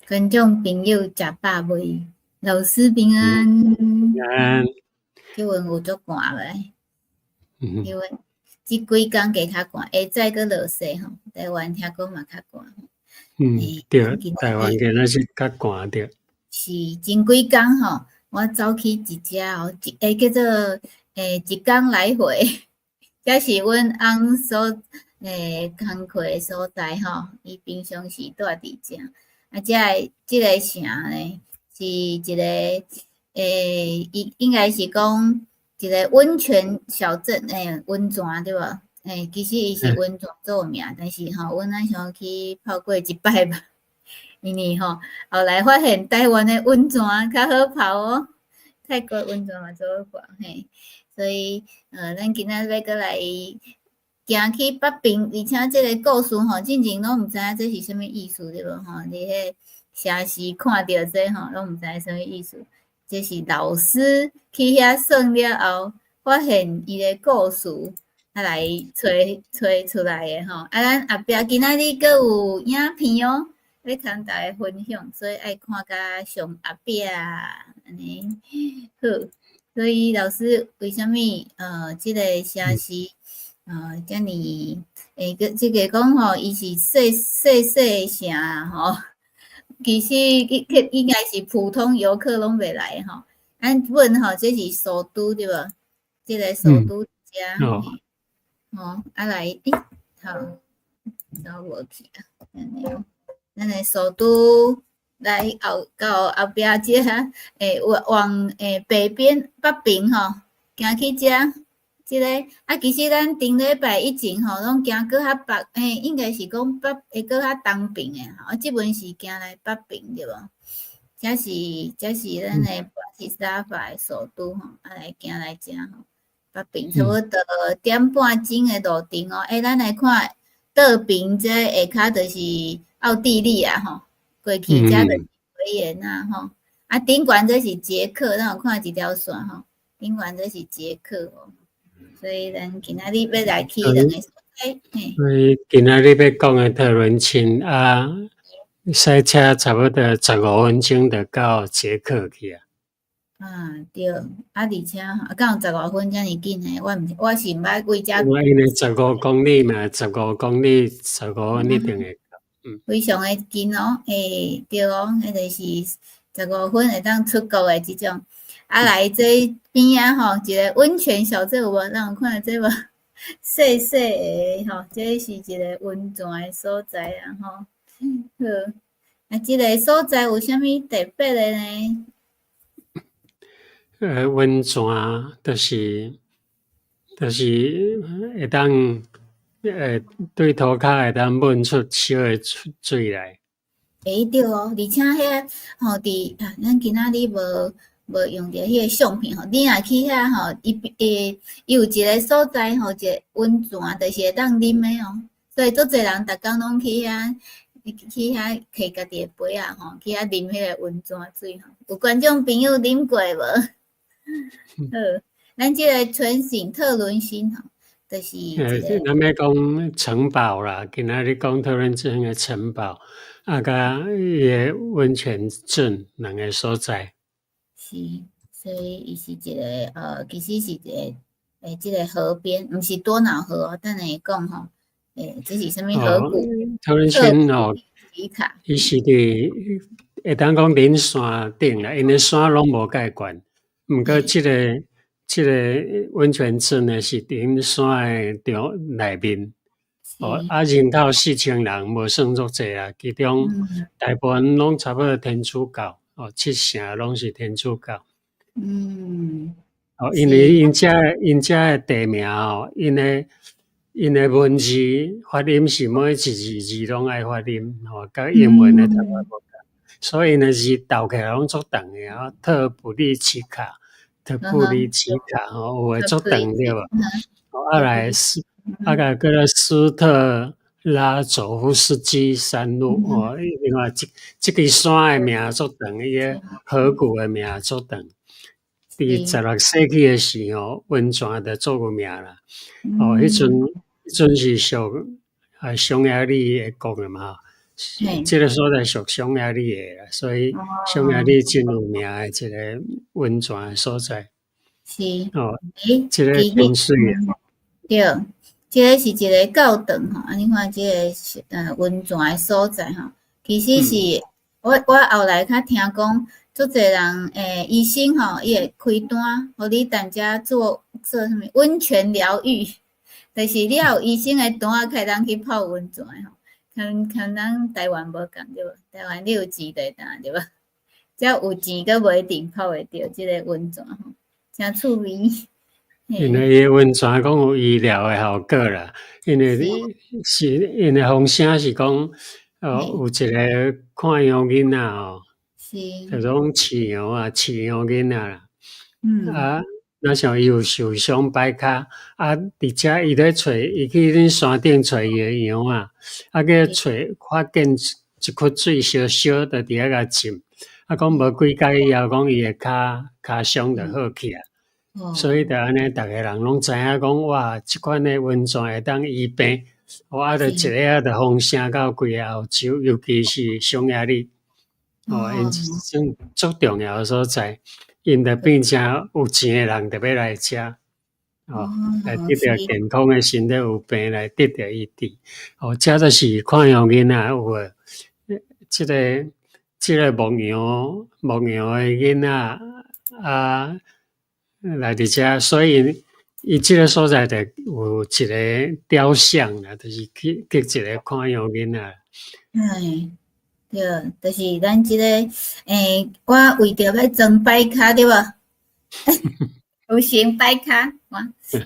觀眾朋友食飽未？老師平安。平安。氣溫有足寒無？氣溫這幾工加較寒，下早閣落雪吼，台灣聽講嘛較寒。嗯，對，台灣今仔是較寒對。是前幾工吼，我走去一隻哦，一叫做一工來回，這是阮翁所工課的所在吼，伊平常時住佇遮。啊，這個城呢，是一個應該是講一個溫泉小鎮，溫泉對無？其實伊是溫泉著名，但是吼，阮仔想去泡過一擺吧，因為吼，後來發現台灣的溫泉較好泡哦，泰國溫泉嘛足好泡嘿，所以咱今仔欲閣來行去北爿，而且這個故事吼，進前攏毋知影這是啥物意思對無吼？佇彼城市看著這吼，攏毋知影啥物意思。這是老師去遐算了後，發現伊的故事，啊來揣揣出來的吼。啊，咱後壁今仔日閣有影片哦，欲共大家分享，所以愛看甲上後壁按呢好。所以老師為啥物這個城市遮爾個這個講吼，伊是細細細的城啊吼。其實應該是普通遊客攏袂來吼。咱問吼，這是首都對無？這個首都遮，吼啊來，好，走無去啊，按呢哦。咱的首都來後到後壁遮，往北邊北爿吼，行去遮，這個啊，其實咱頂禮拜以前吼，攏行閣較北，應該是講北會閣較東爿的吼，啊，這擺是行來北爿對無？這是咱的布拉提斯拉發的首都吼，啊來行來遮吼，北爿差不多點半鐘的路程哦。咱來看倒爿這下跤就是奧地利啊吼，過去遮就是維也納吼，啊頂懸這是捷克，咱有看一條線吼，頂懸這是捷克哦。所以咱今仔日欲來去兩個所在，嘿。所以今仔日欲講的特倫欽啊，駛車差不多15分鐘就到捷克去啊。啊對，啊而且啊敢有十五分遮爾緊呢？我毋我是毋捌規遮。我因為十五公里嘛，十五公里，十五分一定會到。非常的近哦，對哦，彼就是十五分會當出國的這種。啊，來這邊仔吼，一個溫泉小鎮有無？咱有看這無？細細的吼，這是一個溫泉的所在啊吼。好，啊，這個所在有啥物特別的呢？溫泉就是會當對塗跤會當聞出燒的水來。對哦，而且遐吼佇啊，咱今仔日無用著彼個相片吼，你若去遐吼，伊伊有一個所在吼，一個溫泉，就是會當啉的哦。所以足濟人逐工攏去遐提家己的杯仔吼，去遐啉彼個溫泉水吼。有觀眾朋友啉過無？好，咱這個泉省特倫辛吼，就是一個。咱欲講城堡啦，今仔日講特倫鎮的城堡，啊，佮伊个溫泉鎮兩個所在。是，所以伊是一個其實是一個這個河邊，毋是多瑙河哦，等下會講吼，這是啥物河谷？特倫辛哦，伊是佇會當講佇山頂啦，因為山攏無蓋懸，毋過這個溫泉鎮呢是佇山的中內面，哦，啊人口4000人，無算足濟啊，其中大部分攏差不多天主教，哦，七成攏是天主教。哦，因為𪜶遮的地名哦，𪜶的文字發音是每一字字攏愛發音，吼，佮英文的淡薄無仝，所以𪜶的字鬥起來攏足長的啊，特普利奇卡、特布里奇卡，吼，有的足長對無？啊來斯，啊個叫做斯特拉佐夫斯基山路，哦，另外這個山的名足長，伊個河谷的名足長。佇16世紀的時候，溫泉就足有名啦。哦，彼陣是屬匈牙利的國的嘛。這个所在屬匈牙利的啦，所以匈牙利真有名的一个溫泉所在。是。哦，這个真媠啊。對，這个是一个教堂吼，啊，你看這个是溫泉的所在吼，其實是我後來較聽講，足濟人醫生吼，伊會開單，予你佇遮做做啥物溫泉療癒，就是你有醫生的單，才會當去泡溫泉吼。跟咱台灣無仝對無？台灣你有錢就會當對無？遮有錢閣無一定泡會著這个溫泉吼，誠趣味。因為伊溫泉講有醫療的效果啦，因為是𪜶的風聲是講，有一个看羊囡仔吼，就講飼羊啊，飼羊囡仔啦，啊，若像伊有受傷擺跤，啊，佇遮伊咧揣，伊去恁山頂揣伊的羊啊，啊，去揣發現一窟水燒燒，就佇遐共浸，啊，講無幾工以後，講伊的跤傷就好起來。所以就按呢，逐个人攏知影講，哇，這款的溫泉會當醫病，啊，就一下仔就風聲到規个歐洲，尤其是匈牙利，哦，𪜶種足重要的所在，𪜶就變成有錢的人就欲來遮，哦，來得著健康的身體有病來得著醫治，哦，這就是看羊囡仔有無？這个牧羊的囡仔啊，來佇遮，所以伊這个所在就有一个雕像啦，就是去去一个看羊囡仔。嗯，對，就是咱這个，我為著欲裝擺跤對無？有閒擺跤，我，這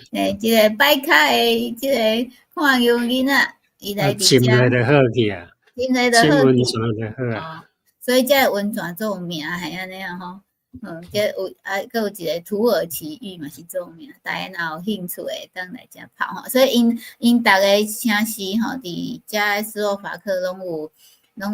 个擺跤的這个看羊囡仔，伊來佇遮。浸落就好去啊，浸落就好浸溫泉就好啊。所以這个溫泉足有名，係按呢啊吼。嗯，這有啊，閣有一个土耳其浴嘛是足有名，大家若有興趣的，會當來遮泡吼。所以𪜶逐个城市吼，佇遮斯洛伐克攏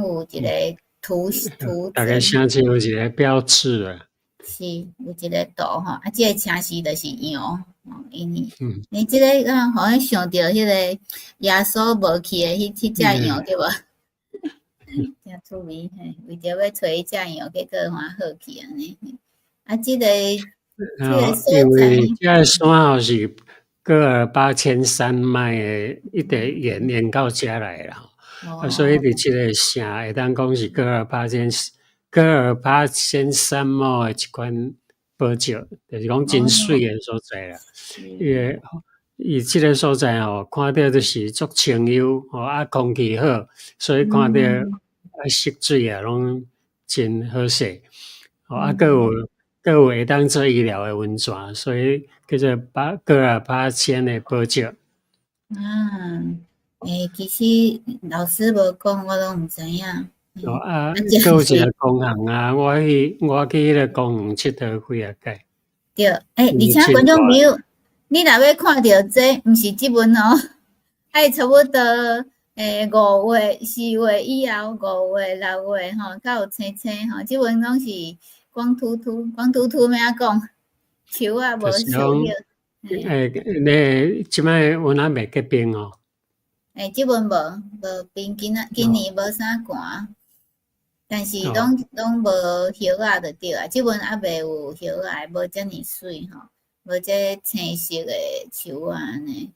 有一个圖圖。逐个城市有一个標誌啊。是，有一个圖吼，啊，這个城市就是羊，吼，因為你這个啊，予阮想著彼个耶穌無去的彼隻羊對無？誠趣味嘿，為著欲揣彼隻羊，結果嘛好去按呢。啊，這个所在，因為這个山吼是戈爾巴阡山脈的一直延到遮來啦，啊，所以佇這个城會當講是戈爾巴阡山脈的一款寶石，就是講真媠的所在啦。伊个伊這个所在吼，看著就是足清幽，吼啊，空氣好，所以看著啊色水啊攏真好勢。吼啊，閣有會當做醫療的溫泉，所以叫做戈爾巴阡的寶石。其實老師無講，我攏毋知影。哦啊，閣有一个公園啊，我去彼个公園𨑨迌幾仔擺。對，而且觀眾朋友，你若欲看著這，毋是這陣哦，愛差不多5月、4月以後，5月、6月吼，較有青青吼，這陣攏是光禿禿，光禿禿欲按怎講？樹仔無樹葉。你這擺有哪袂結冰哦？這陣無冰，今年無啥寒，但是攏無葉仔就對啊。這陣猶未有葉仔，無遮爾媠吼，無這青色的樹仔按呢。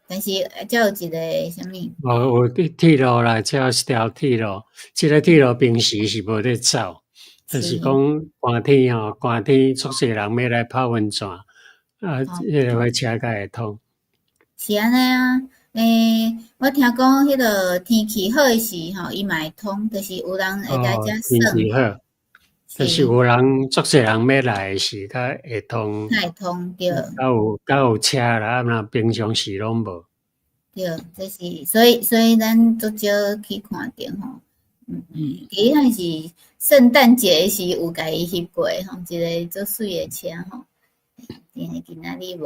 但是遮有一个啥物？無有鐵路啦，這是條鐵路。這个鐵路平時是無咧走，就是講寒天吼，寒天足濟人欲來泡溫泉，啊，彼个火車才會通。是按呢啊，我聽講彼个天氣好的時吼，伊嘛會通，就是有人會來遮耍。天氣好，就是有人足濟人欲來的時，較會通。較會通對。較有車啦，啊，若平常時攏無。對，這是所以咱足少去看著吼。其實是聖誕節時有共伊翕過吼，一个足媠的車吼。因為今仔日無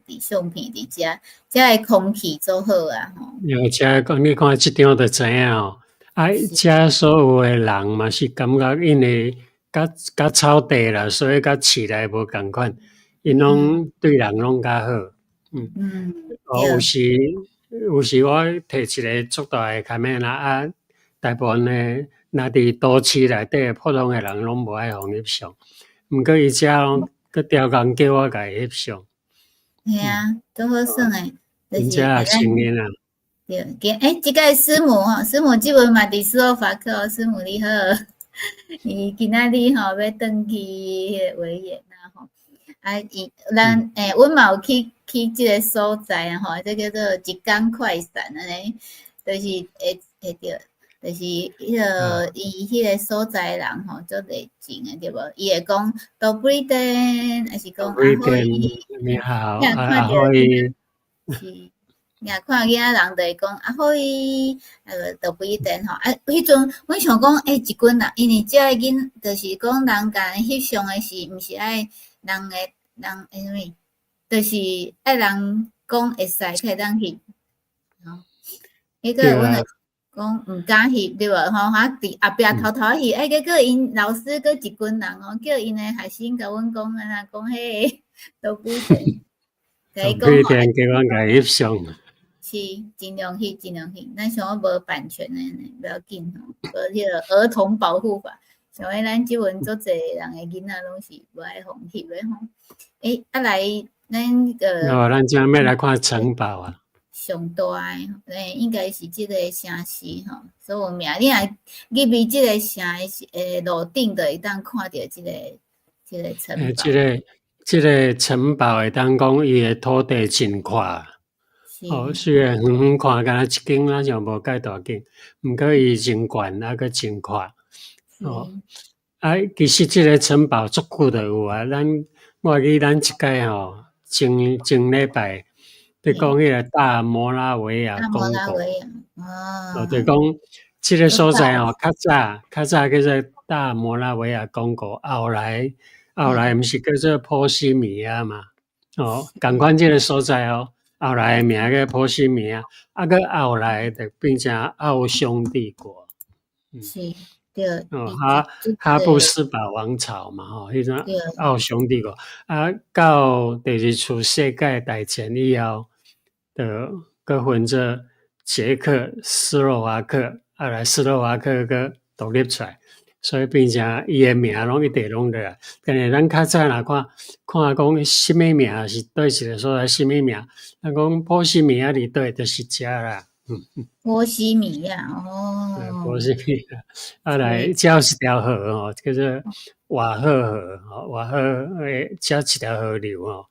佇相片佇遮，遮的空氣足好啊吼。因為遮講你看這張就知影吼，啊，遮所有的人嘛是感覺因為較草地啦，所以佮市內無仝款，𪜶攏對人攏較好。哦，有時有時我提一个足大的 camera 啊，大部分的若佇都市內底普通的人攏無愛予翕相，毋過伊遮攏閣刁工叫我共伊翕相。嘿啊，足好耍的，就是𪜶遮學生囡仔。對，欸，這個師母吼，師母這陣嘛佇斯洛伐克哦，師母你好，伊今仔日吼欲轉去彼個維也納吼，啊伊咱欸，阮嘛有去這个所在啊吼，這叫做一工快閃按呢，就是會會著，就是彼個伊彼個所在人吼，足熱情的對無？伊會講 Dobrý den，抑是講 Ahoj，你好，若看著 Ahoj，是。若看囡仔人就會講 Ahoj，啊 Dobrý den 吼，啊，彼陣阮想講，欸，一群人，因為這个囡，就是講人共翕相的時，毋是愛人的人欸啥物，就是愛人講會使才會當翕，吼。彼個阮就講毋敢翕對無？吼，哈佇後壁偷偷翕，欸，結果𪜶老師閣一群人哦，叫𪜶的學生共阮講按怎講彼個 Dobrý den，共伊講 Dobrý den，叫阮共翕相。是，盡量翕，盡量翕。咱想講無版權的呢，無要緊吼，無彼個兒童保護法。像講咱這陣足濟人的囡仔攏是無愛予翕的吼。欸，啊來，咱個哦，咱這欲來看城堡啊。上大的，欸，應該是這個城市吼，所有名。你若入去這個城的時，欸，路頂就會當看著這個城堡。欸，這個城堡會當講伊的土地真闊。哦，雖然遠遠看敢若一間，若像無蓋大間，毋過伊真懸，啊閣真闊。哦，啊，其實這個城堡足久就有啊。咱我記咱一擺吼，前前禮拜佇講彼個大摩拉維亞公國。哦，就講這個所在吼，較早叫做大摩拉維亞公國，後來毋是叫做波西米亞嘛？哦，仝款這個所在哦。後來的名叫波西米亞，啊，閣後來就變成奧匈帝國。是，對。哦，哈布斯堡王朝嘛，吼，彼陣奧匈帝國，啊，到第二次世界大戰以後，就閣分做捷克斯洛伐克，後來斯洛伐克閣獨立出來，所以變成伊的名攏一直攏落來。但是咱較早若看看講啥物名是佗一個所在，啥物名，咱講波西米亞佇佗，就是遮啦。波西米亞哦，波西米亞，啊來，遮有一條河吼，叫做瓦赫河，吼，瓦赫誒，遮一條河流吼。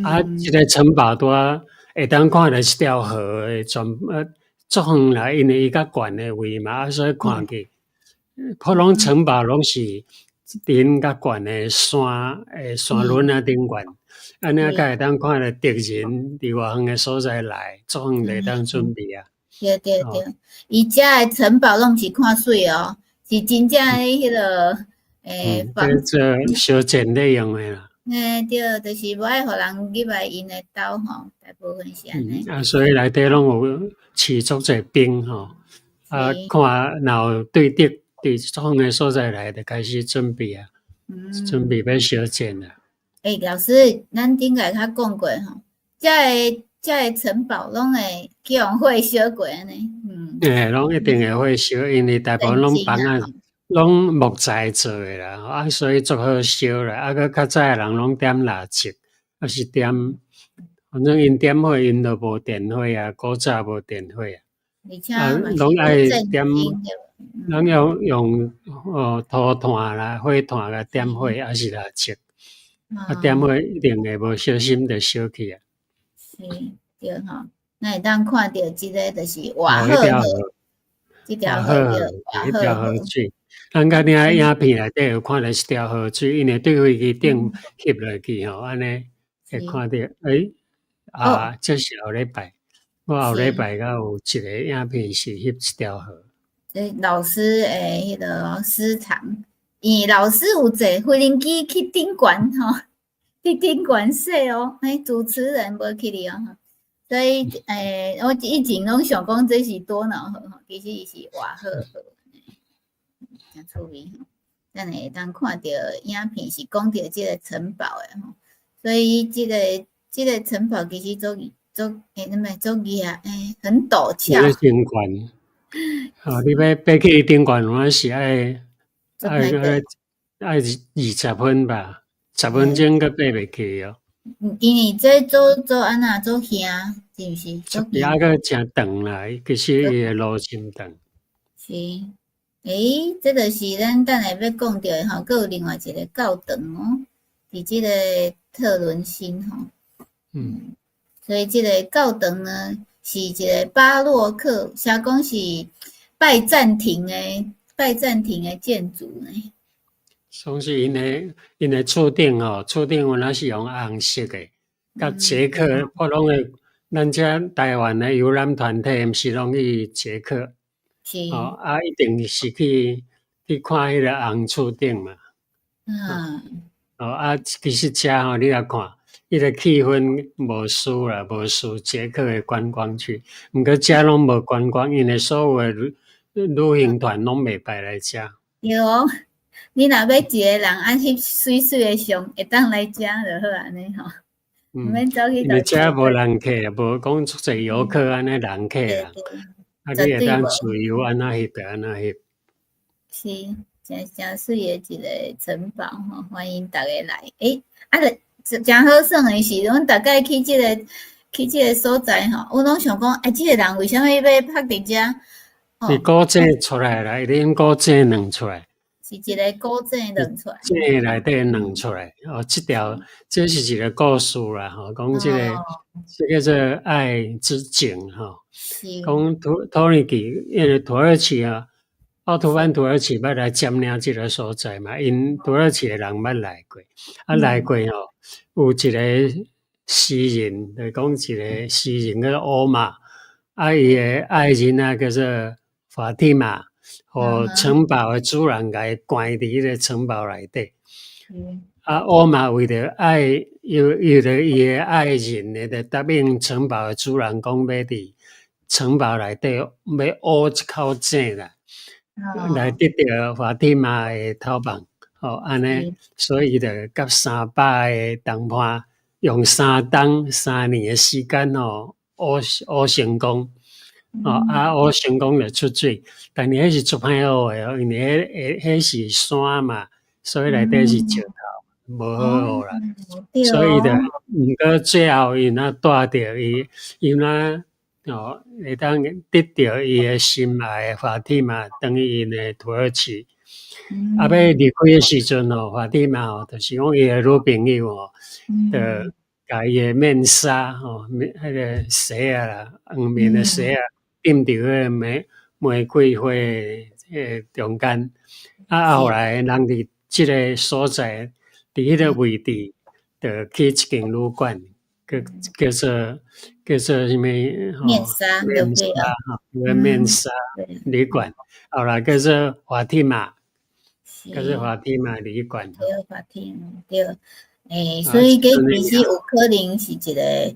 啊，這個城堡拄仔會當看著這條河的全足遠啦，因為伊較懸的位嘛，啊，所以看去，普通城堡攏是佇𪜶較懸的山的山崙仔頂懸。按呢才會當看著敵人佇偌遠的所在來，足遠就會當準備啊。對對對，伊遮的城堡攏是看媠哦，是真正的彼個欸，這做小戰咧用的啦。嘿，對，就是無愛予人入來𪜶的兜吼，大部分是按呢。啊，所以內底攏有飼足濟兵吼，啊，看若有對敵佇足遠的所在來，就開始準備啊，準備欲相戰啊。欸，老師，咱頂下較講過吼，遮个城堡攏會去予火燒過按呢，嗯。欸，攏一定會火燒，因為大部分攏房仔攏木材做的啦，啊，所以足好燒啦。啊，閣較早的人攏點蠟燭，抑是點，反正𪜶點火，𪜶就無電火啊，古早無電火啊。啊，攏愛點，攏用哦塗炭啦、火炭來點火，抑是蠟燭。啊，點火一定會無小心就燒去啊。是，對吼。咱會當看著這个就是瓦赫河，這條河這條河水。咱甲你喺影片內底有看著一條河水，因為對飛機頂翕落去吼，按呢會看著，欸，啊，這是後禮拜，我後禮拜閣有一個影片是翕一條河。這老師的彼個私藏，因為老師有坐飛行機去頂懸吼，去頂懸說哦，欸，主持人無去哩哦，所以欸，我以前攏想講這是多瑙河吼，其實伊是瓦赫河，誠趣味吼。咱會當看著影片是講著這個城堡的吼，所以這個城堡其實足足欸，啥物足額欸，很陡峭。真懸。哦，你欲爬去頂懸，有影是愛愛愛20分吧，10分鐘閣爬袂去哦。因為這做做按怎做險，是毋是？抑閣誠長啦，其實伊的路真長。是，欸，這就是咱等下欲講著的吼，閣有另外一個教堂哦，佇這个特倫辛吼。所以這个教堂呢，是一个巴洛克，寫講是拜占庭的建築呢。總是𪜶的厝頂吼，厝頂有影是用紅色的，佮捷克，我攏會，咱遮台灣的遊覽團體，毋是攏去捷克，哦，啊，一定是去看彼个紅厝頂嘛。哦，啊，其實遮吼，你來看，彼个氣氛無輸啦，無輸捷克的觀光區。毋過遮攏無觀光，因為所有的旅行團攏袂擺來遮。對哦，你若欲一个人按翕媠媠的相，會當來遮就好按呢吼。毋免走去。因為遮無人客，無講足濟遊客按呢人客啦。啊，你會當自由按怎翕就按怎翕。是，誠誠媠的一个城堡吼，歡迎逐家來。欸，啊，就誠好耍的是，阮逐擺去這个所在吼，阮攏想講，欸，這个人為啥物欲拍佇遮？是古井出來啦，恁古井卵出來。是一个古井卵出來。井內底卵出來，哦，這條這是一个故事啦，吼，講這个，這叫做愛之井吼。講土耳其，因為土耳其啊，奧圖曼土耳其欲來佔領這个所在嘛，𪜶土耳其的人捌來過，啊來過吼，有一个詩人，就講一个詩人叫做歐瑪，啊伊的愛人啊叫做法蒂瑪，予城堡的主人共伊關佇彼个城堡內底。啊，歐瑪為著愛，為著伊的愛人呢，就答應城堡的主人講，欲佇城堡內底欲挖一口井啦，來得著法蒂瑪的頭夢，吼，按呢，所以伊就佮300个同伴，用3冬3年的時間吼，挖挖成功，吼，啊，挖成功就出水，但是彼是足歹挖的哦，因為彼是山嘛，所以內底是石頭，無好挖啦，所以就，毋過最後𪜶啊帶著伊，𪜶啊，哦，會當得著伊的心愛的法蒂瑪，轉去𪜶的土耳其。啊，欲離開的時陣吼，法蒂瑪吼，就是講伊的女朋友吼，就共伊的面紗吼，彼个紗仔啦，黃面的紗仔，釘佇彼个玫瑰花的中間。啊，後來人佇這个所在，佇彼个位置，就起一間旅館，叫做啥物？面紗，面紗吼，面紗旅館。後來叫做法蒂瑪，叫做法蒂瑪旅館。對，法蒂瑪，對。欸，所以這其實有可能是一个，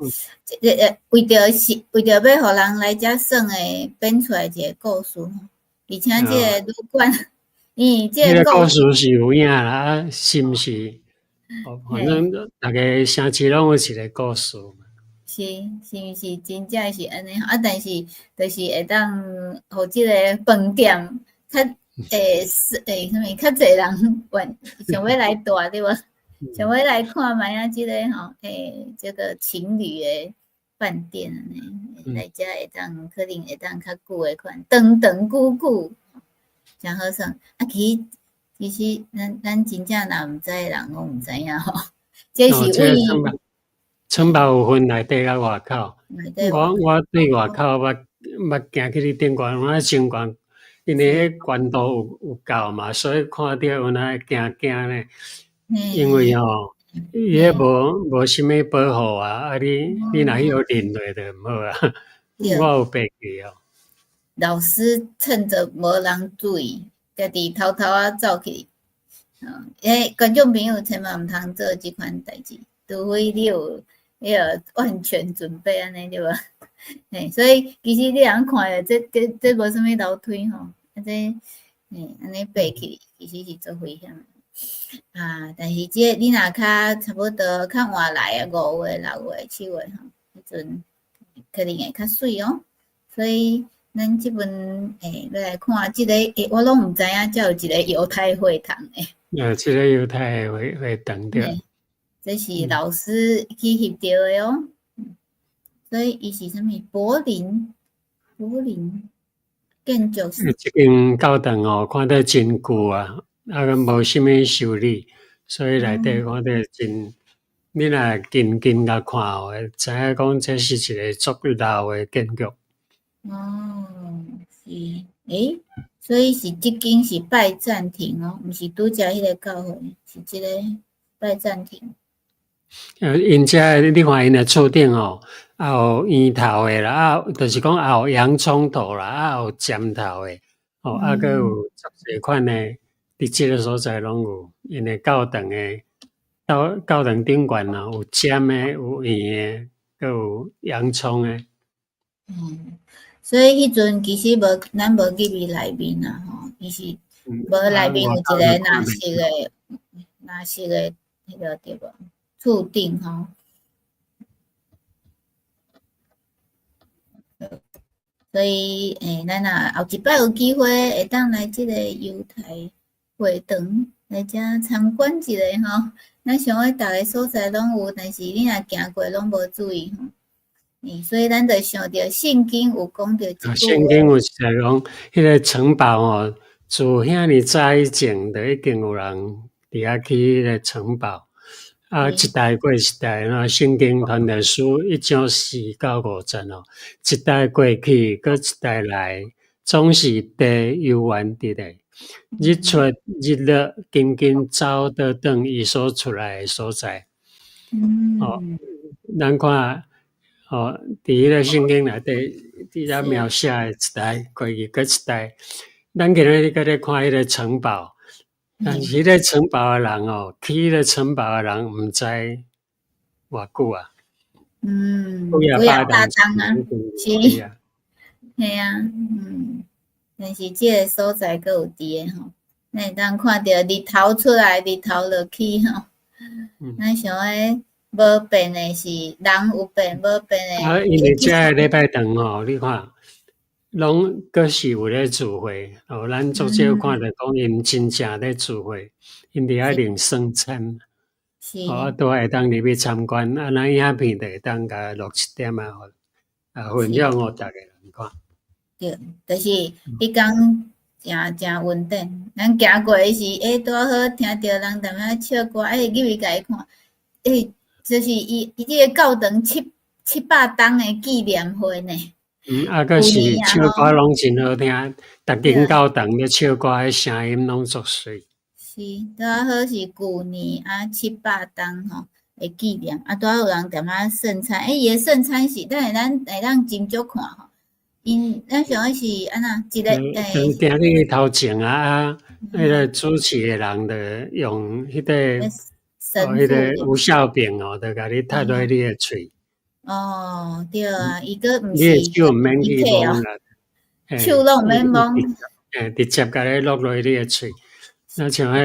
一个為著欲予人來遮耍的，編出來一个故事。而且這个旅館，嗯，這个故事是有影啦，啊，是毋是？反正逐个城市攏有一个故事。是，是毋是真正是按呢？啊，但是就是會當予這个飯店較會是欸啥物較濟人願想欲來蹛對無？想欲來看覓仔這个吼，欸，這个情侶的飯店按呢，來遮會當可能會當較久的款，長長久久，誠好耍。啊，其實咱真正若毋知的人攏毋知影吼，這是為城堡有分內底佮外口。我對外口捌行去頂懸，我真懸，因為彼懸度有夠嘛，所以看著有哪會驚驚咧。因為吼，伊彼無啥物保護啊，啊你若去予淋落就毋好啊。我有爬去哦。老師趁著無人注意，家己偷偷仔走去。欸，觀眾朋友千萬毋通做這款代誌，除非你有彼个萬全準備按呢對無？嘿，所以其實你通看著這無啥物樓梯吼，啊這嘿按呢爬去，其實是足危險的。啊，但是這個你若較差不多較晚來啊，5月、6月、7月吼，彼陣可能會較媠哦。所以咱這本欲來看這个，我攏毋知影，遮有一個猶太會堂欸。這个猶太會堂對。這是老師去翕著的哦。所以伊是啥物？柏林建築師。這間教堂哦，看得真舊啊，啊，無啥物修理，所以內底看得真。你若近近共看哦，會知影講這是一个足老的建築。哦，是，所以是這間是拜占庭哦，毋是拄才彼个教會，是這个拜占庭。𪜶遮你看𪜶的厝頂哦，也有圓頭的啦，啊，就是講也有洋蔥頭啦，啊有尖頭的，哦，啊，閣有足濟款的，佇這个所在攏有，𪜶的教堂的教堂頂懸哦，有尖的，有圓的，閣有洋蔥的。所以彼陣其實無，咱無入去內面啊，吼，伊是無內面有一个藍色的彼个對無？厝頂吼。所以，咱若後一擺有機會會當來這个猶太會堂來遮參觀一下吼。咱想講逐个所在攏有，但是你若行過攏無注意吼。所以咱就想著聖經有講著一句話。聖經有一個講，彼个城堡吼，自遐爾早以前，就已經有人佇遐起彼个城堡。啊，一代過一代，那聖經傳道書1章4到5節哦，一代過去，閣一代來，總是地猶原佇咧。日出日落，緊緊走倒轉伊所出來的所在。哦，咱看，哦，佇彼个聖經內底，佇遐描寫的一代過去，閣一代。咱今日閣咧看彼个城堡。但是彼个城堡的人哦，起彼个城堡的人毋知偌久啊。幾仔百冬啊，是，嘿啊，但是這个所在閣有佇个吼，咱會當看著日頭出來，日頭落去吼。咱想講無變的是人有變，無變的。啊，因為這个禮拜堂吼，你看。攏閣是有咧聚會，哦，咱足少看著講𪜶真正咧聚會，𪜶佇遐領聖餐，哦，啊，都會當入去參觀，啊，咱影片就會當共錄一點仔，啊，分享予逐个人看。對，就是彼工誠誠穩定，咱行過時，拄好聽著人踮遐唱歌，入去共伊看，就是伊這个教堂700冬的紀念會呢。啊，閣是唱歌攏真好聽，逐間教堂咧唱歌，彼聲音攏足媠。是，拄仔好是舊年啊700冬吼的紀念，啊，拄仔有人踮遐聖餐，伊的聖餐是，等下咱會當斟酌看吼。𪜶咱想講是按怎一个。行你頭前啊，啊，彼个主持的人就用彼个，彼个無效柄哦，就共你貼落你的喙。哦，對啊，伊閣毋你的是手毋免去摸啦，手攏毋免摸。直接共你落落你的喙，若像彼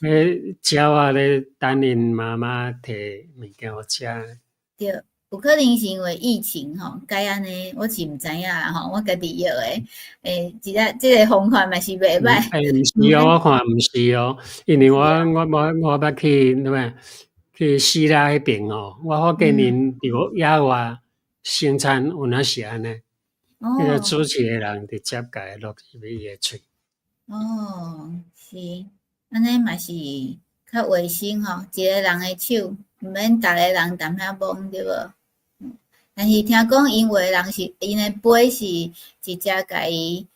鳥仔咧等𪜶媽媽提物件予食。對，有可能是因為疫情吼，改按呢，我是毋知影啦吼，我家己約的，一個這个方法嘛是袂歹。毋是哦，我看毋是哦，因為我捌去啥物？去希臘彼爿哦，我發覺𪜶佇野外生產有影是按呢，彼个主持的人直接共伊落入去伊的喙。哦，是，按呢嘛是較衛生吼，一个人的手，毋免逐个人踮遐摸對無？但是聽講𪜶有的人是𪜶的杯是直接共伊，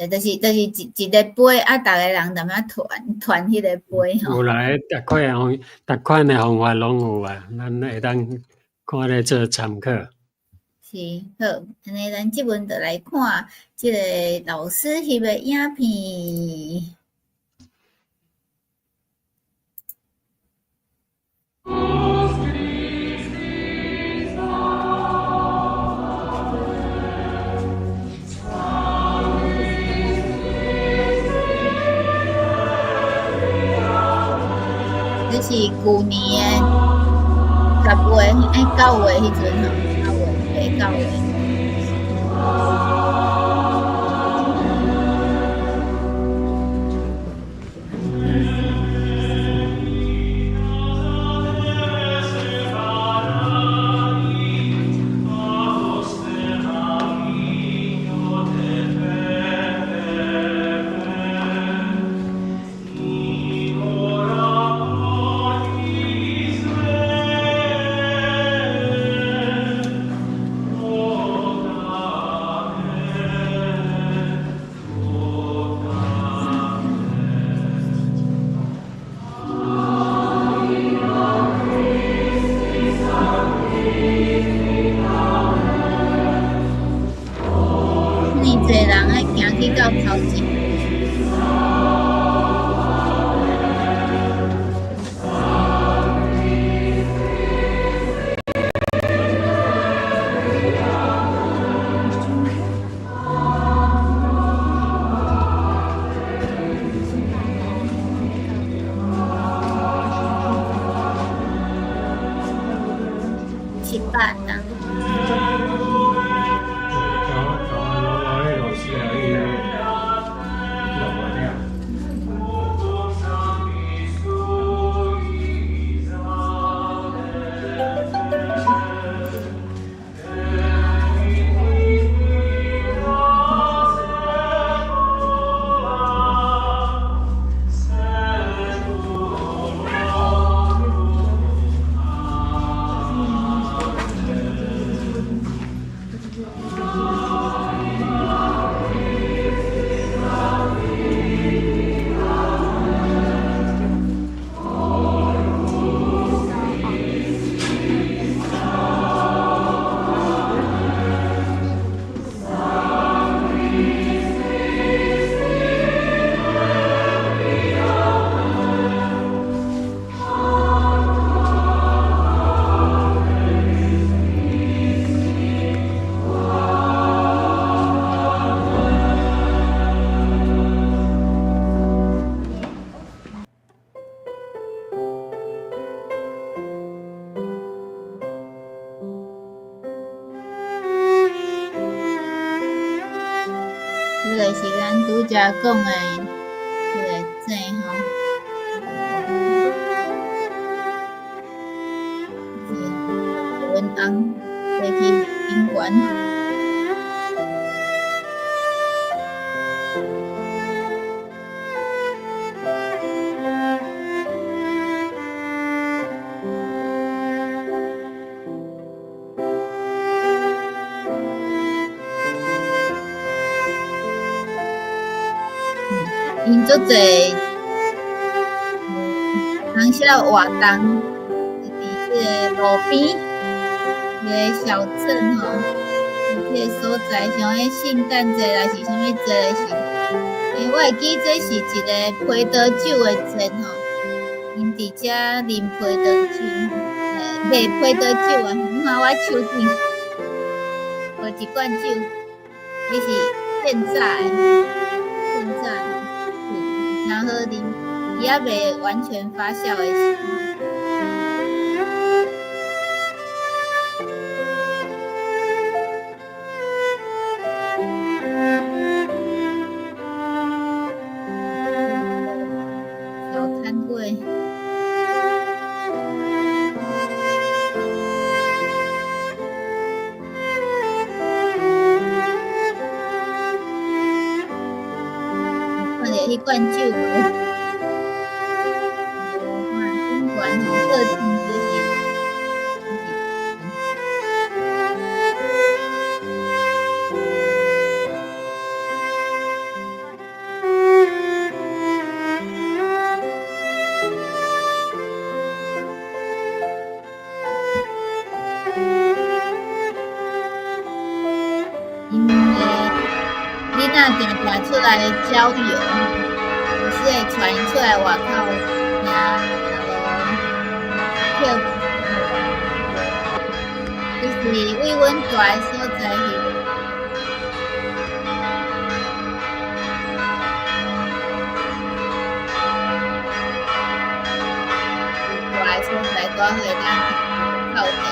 就是一个杯啊，逐个人踮遐傳傳彼个杯吼。有啦，逐款的方法攏有啊，咱會當看咧做參考。是，好，按呢咱這陣就來看這个老師翕的影片。這是舊年的10月，9月彼陣吼，9月8。教會。遮爾濟人愛行去到頭前。700冬。這個是咱拄才講的彼個井吼，是阮翁爬去頂懸。𪜶足濟，當時活動，佇這个路邊，一个小鎮吼，這个所在，像彼聖誕節抑是啥物節時，我會記這是一个葡萄酒的節吼，𪜶佇遮啉葡萄酒，賣葡萄酒啊，你看我手頂有一罐酒，彼是現榨的，現榨的，誠好啉，伊猶未完全發酵的時。小攤位。看著彼罐酒無？看頂懸吼，個性就是。𪜶的囡仔定定出來郊遊，是會帶𪜶出來外口行行路，跳舞。就是為阮住的所在翕。住的所在拄好會當透電。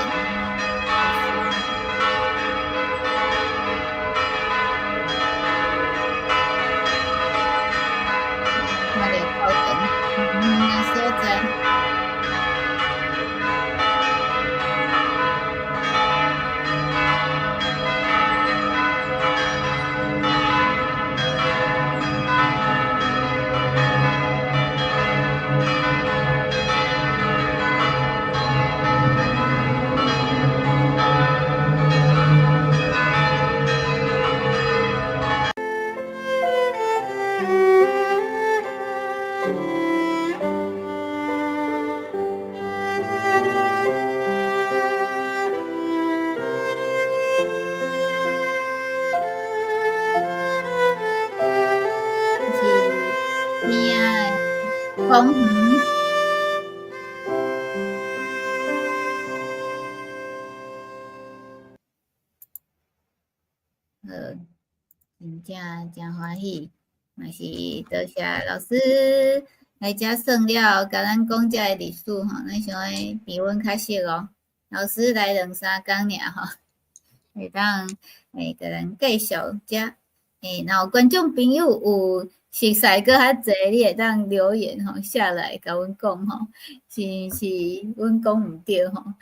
是边仔的公園。好，真正誠歡喜，嘛是多謝老師來遮算了，共咱講這个歷史吼，咱想愛比阮較熟哦。老師來兩三工爾吼，會當會共咱介紹遮。若有觀眾朋友有熟似閣較濟，你會當留言吼下來共阮講吼，是毋是阮講毋對吼？好，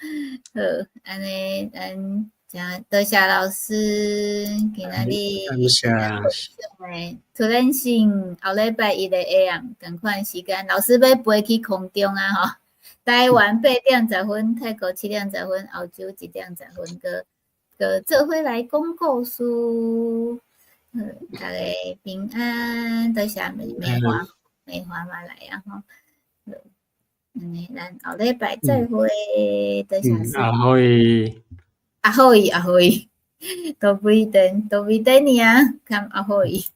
按呢咱誠多謝老師今仔日感謝。突然性後禮拜一的下暗仝款時間，老師欲飛去空中啊吼！台灣8點10分，泰國7點10分，澳洲1點10分，閣閣做伙來講故事。好，大家平安，多謝美美華，美華嘛來啊吼！好，按呢咱後禮拜再會，多謝。阿輝， Ahoj, ahoj，都不一定，都不一定呢啊，看 ahoj。